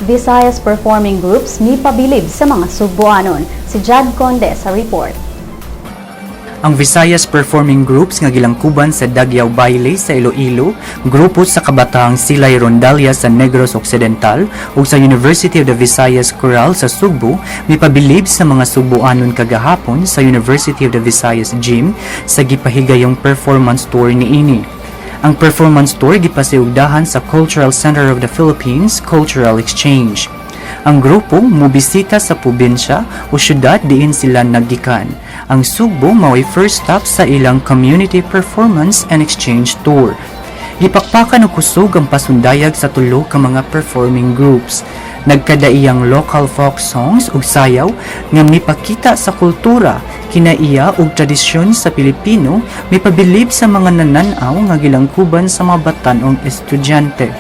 Visayas Performing Groups mipabilib sa mga Sugboanon. Si Jad Conde sa report. Ang Visayas Performing Groups nga gilangkuban sa Dagyaw Baile sa Iloilo, grupo sa kabataang Silay Rondalla sa Negros Occidental ug sa University of the Visayas Chorale sa Sugbo mipabilib sa mga Sugboanon kagahapon sa University of the Visayas Gym sa gipahigayong performance tour niini. Ang performance tour gipasiugdahan sa Cultural Center of the Philippines Cultural Exchange. Ang grupo mobisita sa probinsya o syudad diin sila naggikan. Ang Sugbo mao'y first stop sa ilang community performance and exchange tour. Gipakpakan og kusog ang pasundayag sa tulo ka mga performing groups. Nagkadaiyang local folk songs ug sayaw nga mipakita sa kultura, kinaiya ug tradisyon sa Pilipino mipabilib sa mga nanan-aw nga gilangkuban sa mga batan-ong estudyante.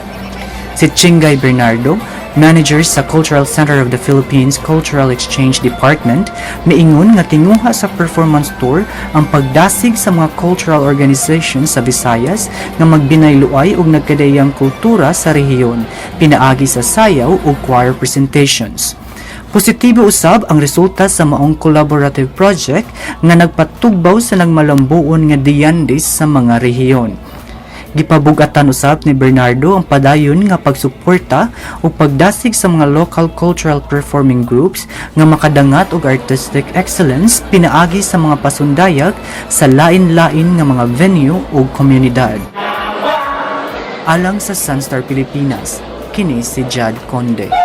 Si Chingay Bernardo, manager sa Cultural Center of the Philippines Cultural Exchange Department, miingon nga tinguha sa performance tour ang pagdasig sa mga cultural organizations sa Visayas nga magbinayluay og nagkadaiyang kultura sa rehiyon, pinaagi sa sayaw ug choir presentations. Positibo usab ang resulta sa maong collaborative project nga nagpatugbaw sa nagmalambuon nga diyandis sa mga rehiyon. Gipabugatan usab ni Bernardo ang padayon nga pagsuporta ug pagdasig sa mga local cultural performing groups nga makadangat og artistic excellence pinaagi sa mga pasundayag sa lain-lain nga mga venue ug komunidad. Alang sa Sunstar Pilipinas, kini si Jad Conde.